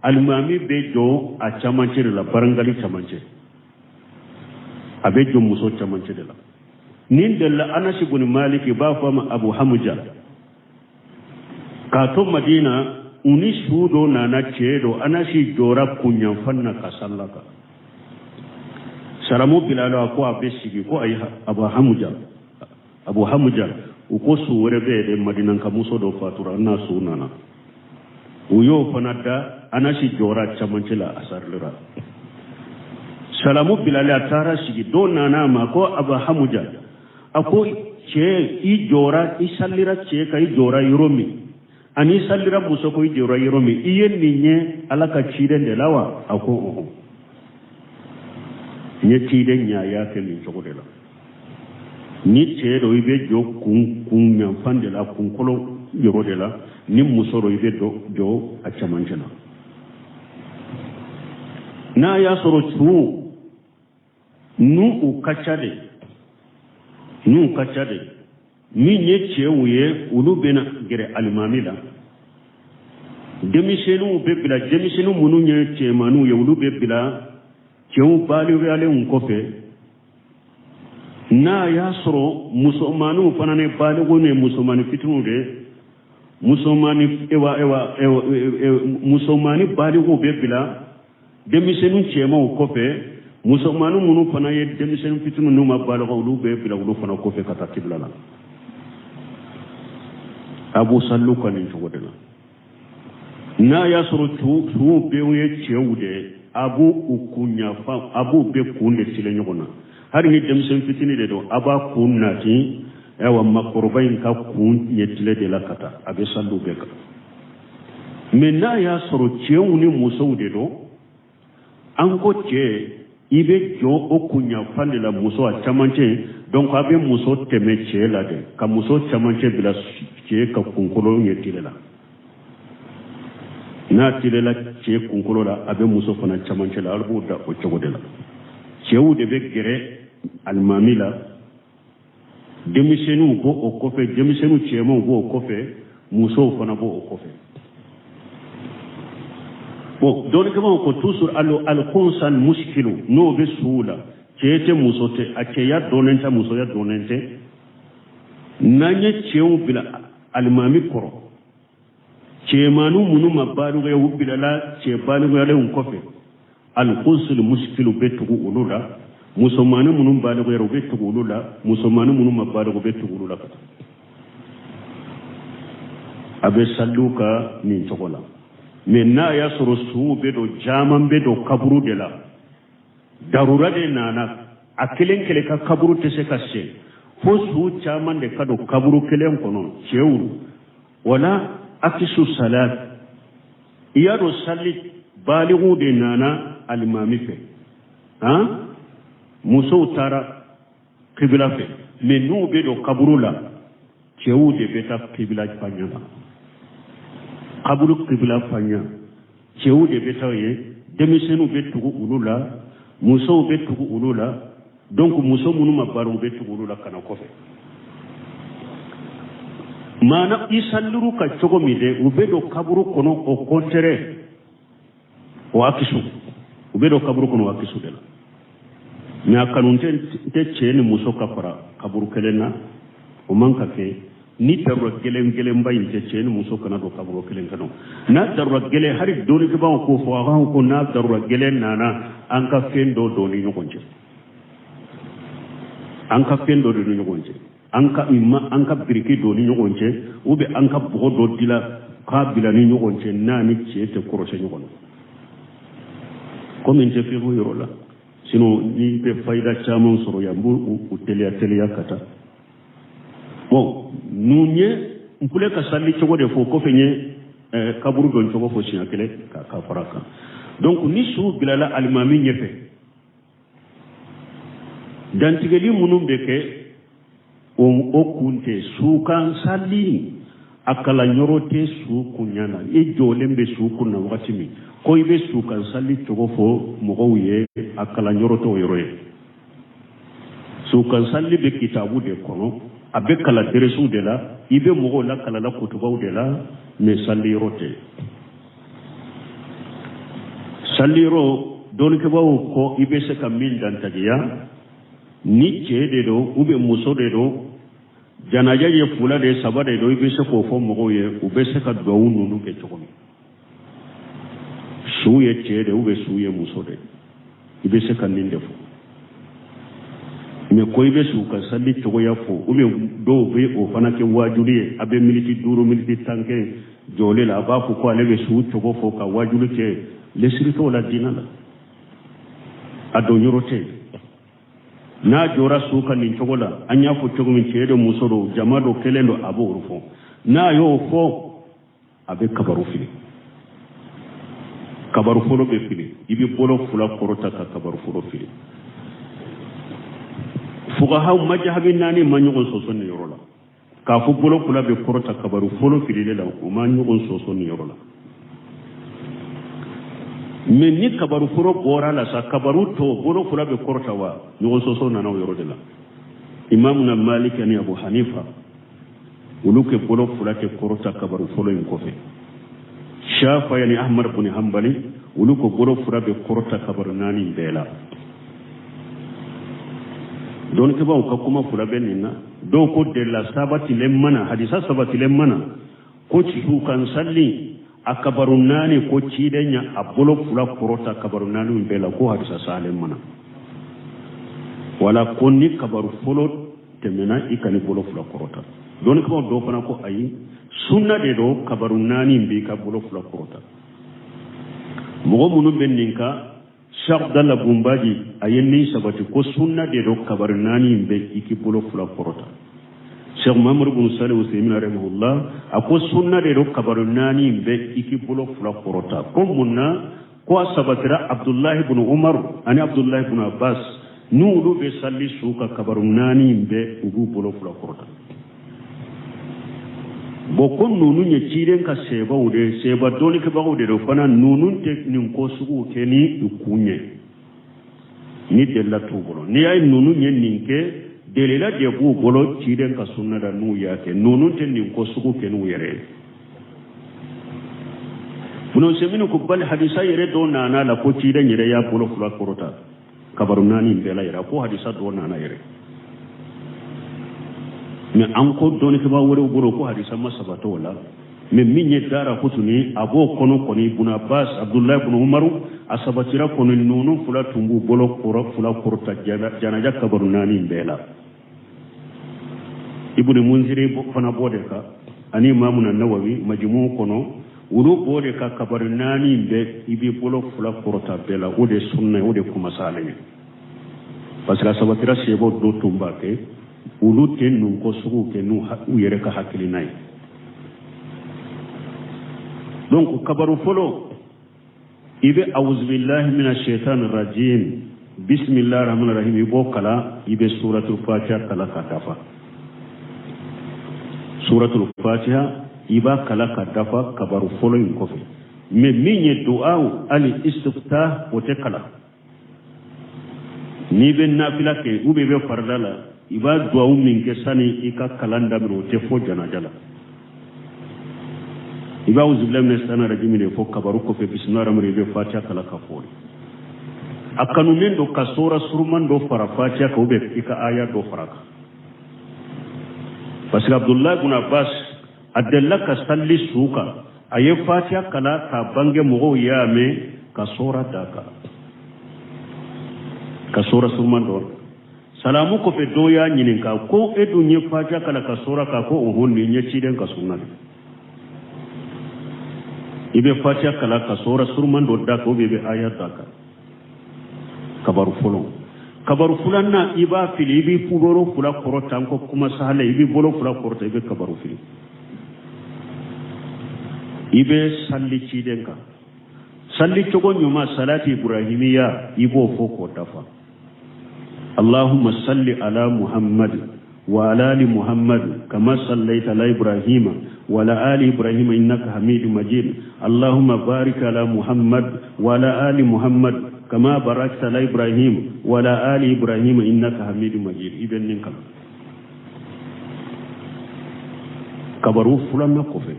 [SPEAKER 1] alimami bɛ jɔ a camancɛ de la, barangali camancɛ, a bɛ jɔ muso camancɛ de la. Nin delila Anasi bun Maliki, b'a fɔ a ma Abu Hamuja, k'a to Madina, u ni su dɔ nana, cɛ dɔ. Anasi jɔra kunyanfan na ka salla kan. Salamu bilala, a ko a bɛ sigi, ko ayi, Abu Hamuja, Abu Hamuja, u ko su wɛrɛ bɛ yen dɛ, Madinanka muso dɔ fatura, n'a su nana. U y'o fana da, Anasi jɔra camancɛ la, a salila. Salamu bilalen, a taara sigi. Dɔ nana a ma ko Abu Hamuja, a ko cɛ, i jɔra, i salira cɛ kan, i jɔra yɔrɔ min, ani i salira muso kan, i jɔra yɔrɔ min, i ye nin ye Ala ka ciden de la wa? A ko ɔhɔn, n ye ciden ɲɛ, a y'a kɛ nin cogo de la. Ni cɛ don, i bɛ jɔ kun yanfan de la, kunkolo yɔrɔ de la. Ni muso don, i bɛ jɔ a cɛmancɛ la. N'a y'a sɔrɔ su n'u u ka ca de, n'u ka ca de, min ye cɛw ye, olu bɛna gɛrɛ alimami la. Denmisɛnninw bɛ bila, denmisɛnnin minnu ye cɛmanninw ye, olu bɛ bila cɛw balikuyalenw kɔfɛ. N'a y'a sɔrɔ musomanninw fana ni baliku ni musomannin fitininw de, musomannin ewa ewa musomannin balikuw bɛ bila denmisɛnnin cɛmanw kɔfɛ. Musomannin minnu fana ye denmisɛnnin fitininw, n'u ma baliku, olu bɛ bila olu fana kɔfɛ ka taa kibila la. A b'o saliw kan nin cogo de la. N'a y'a sɔrɔ suw bɛɛ ye cɛw de ye, a b'u u kun yanfan, a b'u bɛɛ kun de tilen ɲɔgɔn na. Hali ni denmisɛn fitinin de don, a b'a kun nati ayiwa makɔrɔba in ka kun ɲɛ tile de la ka taa, a bɛ saliw bɛɛ kan. Mais n'a y'a sɔrɔ cɛw ni musow de don, an ko cɛ, i bɛ jɔ o kunyanfan de la, muso a camancɛ. Donc a bɛ muso tɛmɛ cɛ la de, ka muso camancɛ bila cɛ ka kunkolo ɲɛ tile la. N'a tilela cɛ kunkolo la, a bɛ muso fana camancɛ la. A b'o da o cogo de la. Cɛw de bɛ gɛrɛ alimami la, denmisɛnninw b'o o kɔfɛ, denmisɛnninw cɛmanw b'o kɔfɛ, musow fana b'o o kɔfɛ. Bon, dɔnnikɛbaaw ko toujours alkhunsa muskilu, n'o bɛ suw la, cɛ tɛ, muso tɛ, a cɛya dɔnnen tɛ, musoya dɔnnen tɛ, n'an ye cɛw bila alimami kɔrɔ, cɛmanninw minnu ma balikuya, u bilala cɛ balikuyalenw kɔfɛ, alkhunsul muskilu bɛ tugu olu la. Musomannin minnu balikuyara, u bɛ tugu olu la. Musomannin minnu ma baliku, u bɛ tugu olu la ka taa. A bɛ saliw kan nin cogo la. Mais n'a y'a sɔrɔ suw bɛ don, caman bɛ don kaburu de la, darura de nana, a kelen kelen ka kaburu tɛ se ka sen, fo su caman de ka don kaburu kelen kɔnɔ, cɛw wala akisu salat. I y'a dɔn sali baliku de nana alimami fɛ, han, musow taara kibila fɛ. Mais n'u bɛ don kaburu la, cɛw de bɛ taa kibila faɲa la, kaburu kibila faɲa, cɛw de bɛ taa yen. Denmisɛnninw bɛ tugu olu la, musow bɛ tugu olu la. Donc muso minnu ma bari, u bɛ tugu olu la ka na kɔfɛ. Maana i salir'u kan cogo min dɛ, u bɛ don kaburu kɔnɔ o kɔntɛrɛ o akisu, u bɛ don kaburu kɔnɔ o akisu de la. Mais a kanu tɛ cɛ ni muso ka fara kaburu kelen na, o man ka kɛ. Ni darura gɛlɛn gɛlɛnba in tɛ, cɛ ni muso kana don kaburu kelen kɔnɔ. N'a darura gɛlɛn, hali dɔnnikɛbaaw ko fɔ aw ko n'a darura gɛlɛn nana, an ka fɛn dɔ don ni ɲɔgɔn cɛ, an ka fɛn dɔ don ni ɲɔgɔn cɛ, an ka ima, an ka biriki don ni ɲɔgɔn cɛ, ou bien an ka bɔgɔ dɔ dila k'a bila ni ɲɔgɔn cɛ, n'a ni cɛ tɛ kɔrɔsɛ ɲɔgɔn na. Komi n tɛ fiqhu yɔrɔ la, sinon n'i bɛ fayida caman sɔrɔ yan, n b'u teliya teliya ka taa. Bon, nun ye n filɛ ka sali cogo de fɔ, kɔfɛ n ye kaburu don cogo fɔ siɲɛ kelen ka fara kan. Donc ni su bilala alimami ɲɛfɛ, dantigɛli minnu bɛ kɛ, o kun tɛ su kan sali, a kalanyɔrɔ tɛ su kunya na. I jɔlen bɛ su kun na wagati min ko i bɛ su kan sali cogo fɔ mɔgɔw ye, a kalanyɔrɔ t'o yɔrɔ ye. Su kan sali bɛ kitabu de kɔnɔ, a bɛ kalan deresiw de la, i bɛ mɔgɔw la kalala kutubaw de la, mais sali yɔrɔ tɛ. Sali yɔrɔ, dɔnnikɛbaaw ko i bɛ se ka min dantagiya, ni cɛ de don ou bien muso de don, janaja ye fila de saba de don, i bɛ se k'o fɔ mɔgɔw ye, u bɛ se ka duwawu ninnu kɛ cogo min. Su ye cɛ de ou bien su ye muso de, i bɛ se ka nin de fɔ. Mais ko i bɛ su ka sali cogoya fɔ, ou bien dɔw bɛ o fana kɛ waajuli ye, a bɛ miniti 5, miniti 10 kɛ jɔlen la, a b'a fɔ ko ale bɛ su cogo fɔ ka waajuli kɛ, lesiri t'o la diinɛ la, a don yɔrɔ tɛ yen. N'a jɔra su kan nin cogo la, an y'a fɔ cogo min, cɛ don, muso don, jama don, kelen don, a b'o fɔ. N'a y'o fɔ, a bɛ kabaru fili, kabaru fɔlɔ bɛ fili, i bɛ bolo fila kɔrɔta ka kabaru fɔlɔ fili. Fuqahaw majahabi naani ma ɲɔgɔn sɔsɔ nin yɔrɔ la, k'a fɔ bolo fila bɛ kɔrɔta kabaru fɔlɔ filili la, u ma ɲɔgɔn sɔsɔ nin yɔrɔ la. Mais ni kabaru fɔlɔ bɔra la sa, kabaru tɔ bolo fila bɛ kɔrɔta wa? Ɲɔgɔn sɔsɔ nana o yɔrɔ de la. Imamuna Malik ani Abu Hanifa, olu kɛ bolo fila tɛ kɔrɔta kabaru fɔlɔ in kɔfɛ. Shafa ani Ahmad bin Hanbali, olu ko bolo fila bɛ kɔrɔta kabaru naani bɛɛ la. Dɔnnikɛbaaw ka kuma fila bɛ nin na. Dɔw ko delila sabatilen mana, hadisa sabatilen mana ko su kan sali a kabaru naani, ko ciden ya a bolo fila kɔrɔta kabaru naani bɛɛ la, ko hadisa salen mana wala ko ni kabaru fɔlɔ tɛmɛna, i kana bolo fila kɔrɔta. Dɔnnikɛbaaw dɔw fana ko ayi, sunna de don, kabaru naani b'i ka bolo fila kɔrɔta. Mɔgɔ minnu bɛ nin kan, Cheikh Abdallah Bunbaji, a ye nin sabati ko sunna de don, kabaru naani bɛ i k'i bolo fila kɔrɔta. Cheikh Muhammad bin Salih Usaimin rahimahullah, a ko sunna de don, kabaru naani bɛ i k'i bolo fila kɔrɔta. Ko mun na? Ko a sabatira Abdullahi bin Umar ani Abdullahi bin Abbas, n'olu bɛ sali su ka kabaru naani bɛ, u b'u bolo fila kɔrɔta. Bon, ko ninnu ye ciden ka sɛbaw de, sɛba dɔnnikɛbagaw de don fana, ninnu tɛ nin ko suguw kɛ ni u kun ye, ni delila t'u bolo. N'i y'a ye ninnu ye nin kɛ, delila de b'u bolo ciden ka sunna da n'u y'a kɛ. Ninnu tɛ nin ko sugu kɛ n'u yɛrɛ ye. Ibn Usaymin ko bali hadisa yɛrɛ dɔ nana la ko ciden yɛrɛ y'a bolo fila kɔrɔta kabaru naani bɛɛ la yɛrɛ, ko hadisa dɔ nana yɛrɛ. Mais an ko dɔnnikɛbaa wɛrɛw bolo ko hadisa ma sabati o la. Mais min ye Dara Kutuni, a b'o kɔnɔ kɔni, Ibn Abbas, Abdullahi ibn Umaru, a sabatira kɔni, ninnu fila tun b'u bolo kɔrɔ fila kɔrɔta janaja kabaru naani bɛɛ la. Ibn Munziri fana b'o de kan, ani Imamuna Nawawi Majmu kɔnɔ, olu b'o de kan, kabaru naani bɛɛ i b'i bolo fila kɔrɔta bɛɛ la, o de sunna ye, o de kumasalen ye, parce que a sabatira sɛbɛw dɔ tun b'a kɛ, olu tɛ ninnu ko sugu kɛ n'u yɛrɛ ka hakilina ye. Donc kabaru fɔlɔ, i bɛ awuzubilahi mina shaitan rajim, bisimilahi rahman rahim, i b'o kalan, i bɛ suratul fatiha kalan ka dafa. Suratul fatiha, i b'a kalan ka dafa kabaru fɔlɔ in kɔfɛ. Mais min ye duwawu al istiftah, o tɛ kalan. N'i bɛ nafila kɛ ou bien i bɛ farida la, i b'a duwawu min kɛ sani i ka kalan daminɛ, o tɛ fɔ janaja la. I b'a auzubillahi mina shaitani rajim de fɔ kabaru kɔfɛ, bisimilahi rahmani, i bɛ fatiha kalan ka fɔ. A kanunen don ka sora suruman dɔ fara fatiha kan ou bien i ka aya dɔ fara kan, parce que Abdulayi bun Abbas a delila ka salli su kan, a ye fatiha kalan k'a bange, mɔgɔw y'a mɛn ka sora d'a kan, ka sora suruman dɔ. Salamu kɔfɛ, dɔ y'a ɲininka ko e dun ye fatiha kalan ka sora kan? Ko ohun, nin ye ciden ka sunna de. I bɛ fatiha kalan ka sora suruman dɔ d'a kan ou bien i bɛ aya d'a kan. Kabaru fɔlɔ. Kabaru filanan, i b'a fili, i b'i bolo fila kɔrɔta. N ko kuma sahala, i b'i bolo fila kɔrɔta, i bɛ kabaru fili, i bɛ salli ciden kan. Salli cogo ɲuman, salati ibrahimiya, i b'o fɔ k'o dafa: Allahumma salli ala Muhammad wa ala ali Muhammad kama sallaita ala Ibrahima wa ala ali Ibrahima innaka Hamidum Majid. Allahumma barik ala Muhammad wa ala ali Muhammad kama barakta ala Ibrahim wa ala ali Ibrahima innaka Hamidum Majid. I bɛ nin kalan kabaru filanan kɔfɛ.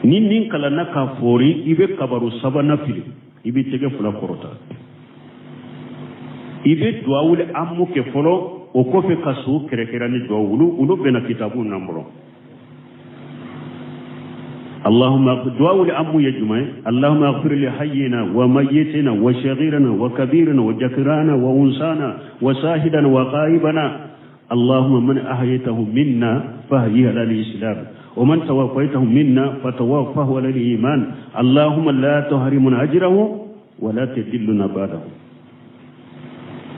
[SPEAKER 1] Ni nin kalanna k'a foori, i bɛ kabaru sabanan fili, i bɛ tɛgɛ fila kɔrɔta, i bɛ duwawuli amu kɛ fɔlɔ, o kɔfɛ ka su kɛrɛkɛrɛ ni duwawu. Olu bɛna kitabu n'an bolo. Allahumma, duwawuli amu ye jumɛn ye? Allahumma aghfir li hayyina wa mayyitina wa saghirina wa kabirina wa jakirana wa unsana wa sahidana wa ghaibana. Allahumma man ahyaytahu minna fahyihi ala al-islam wa man tawaffaytahu minna fatawaffahu ala al-iman. Allahumma la tahrimna ajrahu wa la tudilluna ba'dahu.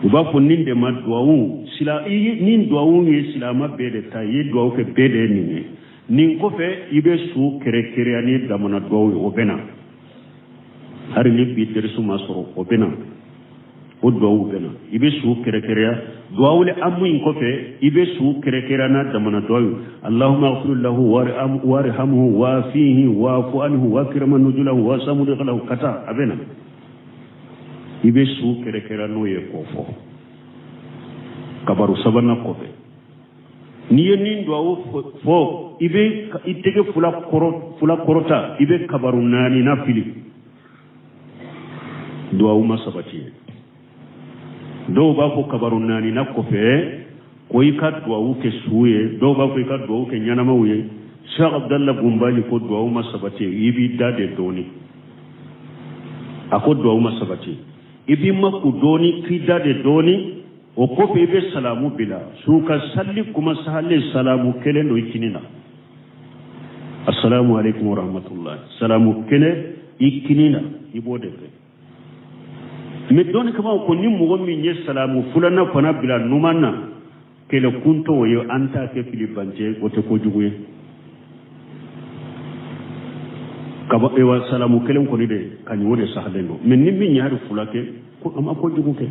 [SPEAKER 1] U b'a fɔ nin de ma duwawu sila. Nin duwawu ye silama bɛɛ de ta ye, duwawu kɛ bɛɛ de ye nin ye. Nin kɔfɛ, i bɛ su kɛrɛkɛrɛya ni damana duwawu ye. O bɛ na hali ni bi derisu ma sɔrɔ, o bɛ na, o duwawu bɛ na. I bɛ su kɛrɛkɛrɛya duwawuli amu in kɔfɛ, i bɛ su kɛrɛkɛrɛya n'a damana duwawu ye: Allahumma aghfir lahu warhamhu wafihi wa'fu anhu wakrim nuzulahu wasi' mudkhalahu. Ka taa, a bɛ na, i bɛ su kɛrɛkɛrɛya n'o ye k'o fɔ kabaru sabanan kɔfɛ. N'i ye nin duwawu fɔ, i bɛ i tɛgɛ fila kɔrɔta, i bɛ kabaru naaninan fili. Duwawu ma sabati ye. Dɔw b'a fɔ kabaru naaninan kɔfɛ ko i ka duwawu kɛ su ye, dɔw b'a fɔ i ka duwawu kɛ ɲɛnamaw ye. Cheikh Abdallah Bumbaji ko duwawu ma sabati, i b'i da de dɔɔni. A ko duwawu ma sabati, i b'i maku dɔɔni, k'i da de dɔɔni, o kɔfɛ i bɛ salamu bila. Su ka salli kuma sahale, salamu kelen don i kini na: assalamu alaikum wa rahmatullah. Salamu kelen i kini na, i b'o de kɛ. Mais dɔnnikɛbaaw ko ni mɔgɔ min ye salamu filanan fana bila numan na, kɛlɛ kun t'o ye, an t'a kɛ fili bancɛ, o tɛ kojugu ye. Kaba ewa, salamu kelen kɔni de ka ɲi, o de sahalen don. Mais ni min ye hali fila kɛ, ko a ma kojugu kɛ.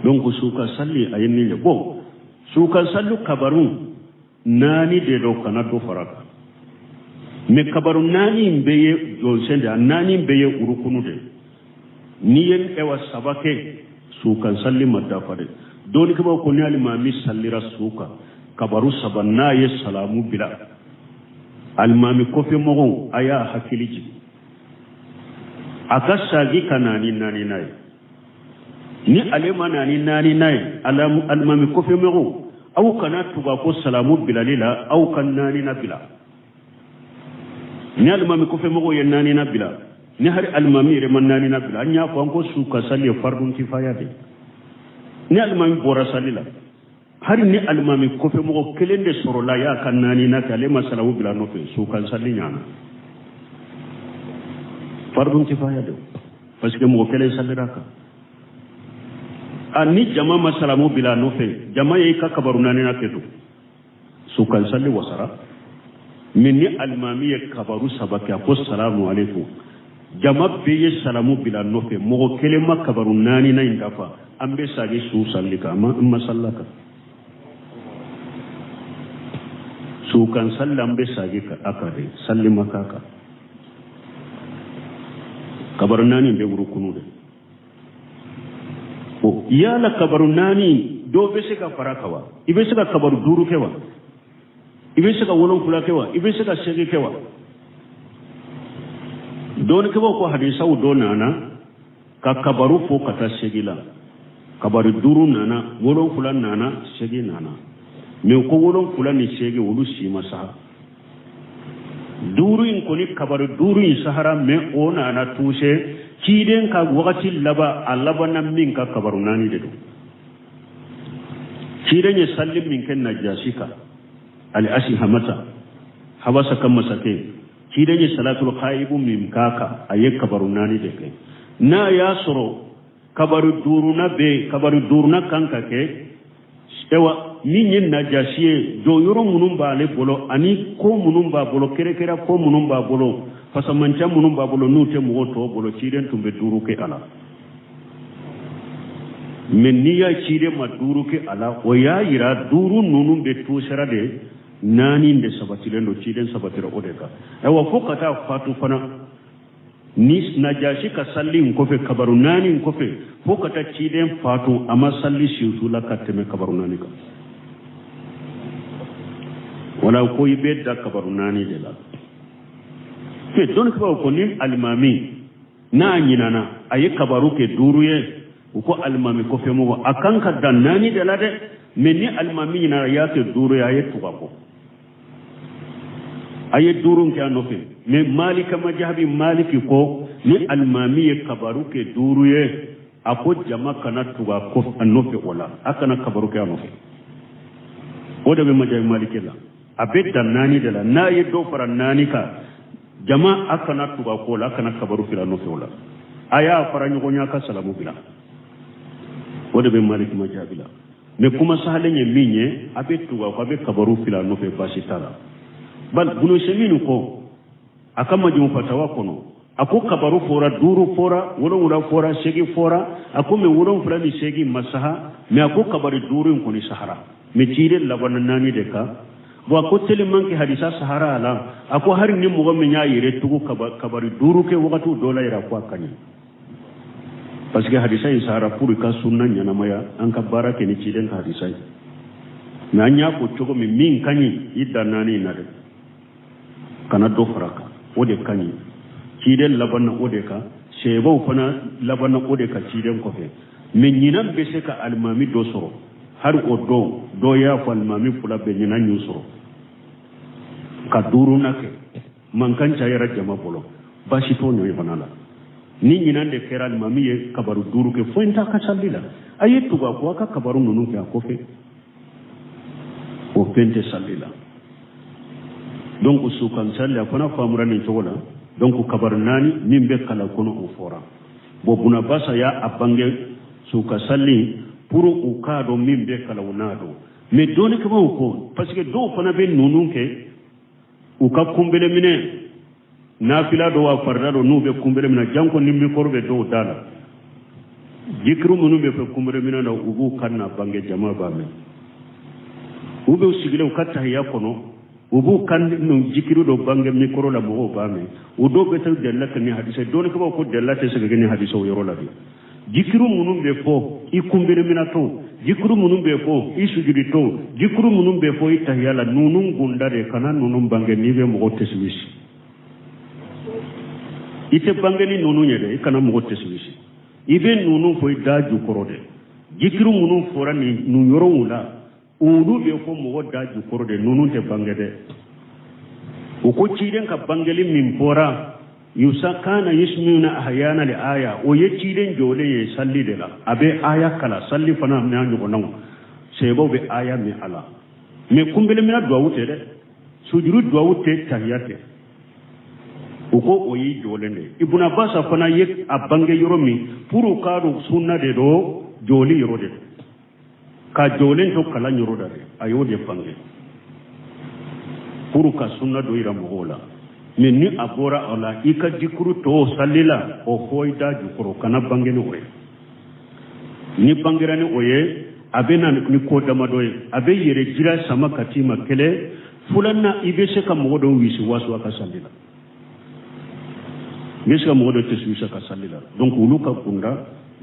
[SPEAKER 1] Donc su ka salli, a ye nin ye. Bon, su ka salli kabaru naani de don, kana dɔ fara kan. Mais kabaru naani in bɛɛ ye jɔsen de, a naani bɛɛ ye urukunu de. N'i ye ewa saba kɛ, su kan salli ma dafa dɛ. Dɔnnikɛbaaw ko ni alimami sallira su kan kabaru saba, n'a ye salamu bila, alimami kɔfɛ mɔgɔw, a y'a hakili jigin a ka sagi ka na ni naaninan ye. Ni ale ma na ni naaninan ye, alimami kɔfɛ mɔgɔw, aw kana tugu a ko salamu bilali la, aw ka naaninan bila. Ni alimami kɔfɛ mɔgɔw ye naaninan bila, ni hali alimami yɛrɛ ma naaninan bila, an y'a fɔ an ko su ka sali ye fardun kifaya de. Ni alimami bɔra sali la, hali ni alimami kɔfɛ mɔgɔ kelen de sɔrɔla y'a ka naaninan kɛ, ale ma salamu bila nɔfɛ, su kan sali ɲana, fardun kifaya de, parce que mɔgɔ kelen salira kan. A ni jama ma salamu bila nɔfɛ, jama ye i ka kabaru naaninan kɛ to, su kan sali wasara. Mais ni alimami ye kabaru saba kɛ, a ko salamu aleykum, jama bɛɛ ye salamu bila nɔfɛ, mɔgɔ kelen ma kabaru naaninan in dafa, an bɛ sagi su salli kan, an ma salla kan. Sukan salli an bɛ sagi a kan de, salli ma k'a kan. Kabaru naani bɛ wurukunu de. O yala kabaru naani dɔw bɛ se ka fara kan wa? I bɛ se ka kabaru duuru kɛ wa? I bɛ se ka wolonfila kɛ wa? I bɛ se ka seegin kɛ wa? Dɔnnikɛbaaw ko hadisaw dɔ nana ka kabaru fɔ ka taa seegin la. Kabaru duuru nana, wolonfila nana, seegin nana. Mɛ ko wolonfila ni seegin olu si ma saha. Duuru in kɔni, kabaru duuru in sahara, mɛ o nana tuse ciden ka wagati laban, a labanna min ka kabaru naani de don. Ciden ye salli min kɛ Najasi kan, ali asihamata, Habasa ka masakɛ, ciden ye salatul khaibu min k'a kan, a ye kabaru naani de kɛ. N'a y'a sɔrɔ kabaru duuruna bɛ, kabaru duuruna kan ka kɛ, ayiwa, min ye Najasi ye, jɔyɔrɔ minnu b'ale bolo ani ko minnu b'a bolo, kɛrɛkɛrɛ ko minnu b'a bolo, fasamanca minnu b'a bolo n'u tɛ mɔgɔ tɔw bolo, ciden tun bɛ duuru kɛ a la. Mɛ n'i y'a ciden ma duuru kɛ a la, o y'a yira duuru ninnu bɛ tusera de, naani de sabatilen don, ciden sabatira o de kan. Ayiwa, fo ka taa fatu fana, ni Najasi ka salli in kɔfɛ, kabaru naani in kɔfɛ, fo ka taa ciden fatu, a ma salli sisu la ka tɛmɛ kabaru naani kan. Wala ko i bɛ da kabaru naani de la. Mɛ dɔnnikɛbaaw ko ni alimami n'a ɲinana, a ye kabaru kɛ duuru ye, u ko alimami kɔfɛ mɔgɔ a kan ka dan naani de la dɛ. Mɛ ni alimami ɲinana, a y'a kɛ duuru ye, a ye tugu a kɔ, a ye duuru kɛ a nɔfɛ. Mɛ Malika majahabi, Maliki ko ni alimami ye kabaru kɛ duuru ye, a ko jama kana tugu a kɔ a nɔfɛ o la, a kana kabaru kɛ a nɔfɛ. O de bɛ majahabi Maliki la, a bɛ dan naani de la. N'a ye dɔ fara naani kan, jama a kana tugu a kɔ la, a kana kabaru fili a nɔfɛ o la, a y'a fara ɲɔgɔn ɲa ka salamu bila. O de bɛ Maliki majahabi la. Mɛ kuma sahalen ye min ye, a bɛ tugu a kɔ, a bɛ kabaru fili a nɔfɛ, baasi t'a la. Bal Bunu Seminu ko a ka Majumu Fatawa kɔnɔ, a ko kabaru fɔra, duuru fɔra, wolonwula fɔra, seegin fɔra. A ko mɛ wolonwula ni seegin ma saha, mɛ a ko kabari duuru in kɔni sahara, mɛ ciden labanna naani de kan. Bon, a ko tellement que hadisa sahara a la, a ko hali ni mɔgɔ min y'a yɛrɛ tugu kabari duuru kɛ wagatiw dɔ la yɛrɛ, a ko a ka ɲi, parce que hadisa in sahara pour ka sunna ɲɛnamaya, an ka baara kɛ ni ciden ka hadisa ye. Mɛ an y'a fɔ cogo min, min ka ɲi, i dan naani in na dɛ, kana dɔ fara kan, o de ka ɲi. Ciden labanna o de kan, sahabaw fana labanna o de kan ciden kɔfɛ. Mɛ ɲinan bɛ se ka alimami dɔ sɔrɔ, hali o dɔw dɔ y'a fɔ alimami fila bɛ ɲinan y'u sɔrɔ ka duuruna kɛ, mankan cayara jama bolo, baasi t'o ɲɔgɔnna la. Ni ɲinan de kɛra alimami ye kabaru duuru kɛ, foyi t'a ka salli la, a ye tugu a kɔ, a ka kabaru ninnu kɛ a kɔfɛ, o fɛn tɛ salli la. Donc sukan salli a fana faamura nin cogo la. Donc kabaru naani min bɛ kalan kɔnɔ, o fɔra. Bon, Bunabasa y'a a bange suka salli pour u k'a dɔn min bɛ kalan, u n'a dɔn. Mais dɔnnikɛbaaw ko, parce que dɔw fana bɛ ninnu kɛ u ka kunbele minɛ, nafila dɔw wa farida dɔ, n'u bɛ kunbele minɛ, janko ni mikɔrɔ bɛ dɔw da la, jikiru minnu bɛ fɛ kunbele minɛ na, u b'u kan na bange, jama b'a mɛn. U bɛ sigilen u ka tahiya kɔnɔ, u b'u kan jikiru dɔ bange mikɔrɔ la, mɔgɔw b'a mɛn. U dɔw bɛ taa delila kɛ ni hadisa. Dɔnnikɛbaaw ko delila tɛ se ka kɛ ni hadisa o yɔrɔ la bi. Jikiru minnu bɛ fɔ i kunbele minɛtɔ, jikiru minnu bɛ fɔ i sujuditɔ, jikiru minnu bɛ fɔ i tahiya la, ninnu gunda de, kana ninnu bange n'i bɛ mɔgɔ tɛsiwisi. I tɛ bange ni ninnu ye dɛ, i kana mɔgɔ tɛsiwisi. I bɛ ninnu fɔ i da jukɔrɔ de. Jikiru minnu fɔra nin yɔrɔw la, olu bɛ fɔ mɔgɔ da jukɔrɔ de, ninnu tɛ bange dɛ. U ko ciden ka bangeli min fɔra, yusa kana yusmiuna ahyana li aya, o ye ciden jɔlen ye salli de la, a bɛ aya kala salli fana n'a ɲɔgɔnnaw, sahabaw bɛ aya min a la. Mɛ kunbelemina duwawu tɛ dɛ, sujuru duwawu tɛ, tahiya tɛ. U ko o y'i jɔlen de ye. Ibn Abbas fana ye a bange yɔrɔ min pour k'a dɔn sunna de don, jɔli yɔrɔ de don, ka jɔlen to kalan yɔrɔ da dɛ, a y'o de bange pour ka sunna dɔ yira mɔgɔw la. Mɛ ni a bɔra o la, i ka jikuru tɔw salli la, o fɔ i da jukɔrɔ, kana bange ni o ye. Ni bangera ni o ye, a bɛ na ni ko damadɔ ye, a bɛ yɛrɛ jira sama ka t'i ma kelen. Filanan, i bɛ se ka mɔgɔ dɔ wisiwasu a ka sali la, i bɛ se ka mɔgɔ dɔ tɛsiwisi a ka sali la. Donc olu ka kunda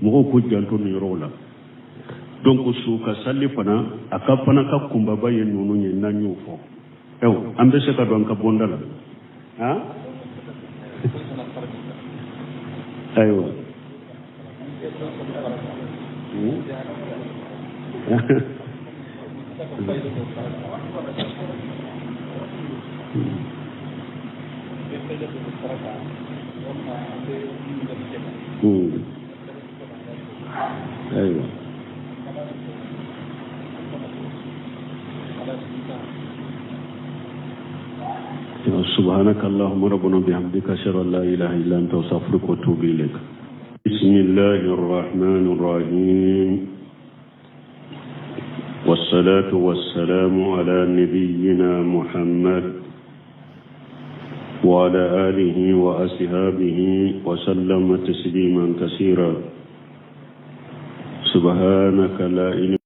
[SPEAKER 1] mɔgɔw k'u janto nin yɔrɔw la. Donc su ka sali fana, a ka fana ka kunbaba ye ninnu ye. N'an y'o fɔ, ɛw, an bɛ se ka don an ka bonda la. Han, ayiwa. Ayiwa. سبحانك اللهم ربنا بحمدك، أشهد أن لا إله إلا أنت، أستغفرك وأتوب إليك. بسم الله الرحمن الرحيم، والصلاة والسلام على نبينا محمد وعلى آله وأصحابه وسلم تسليما كثيرا. سبحانك لا علم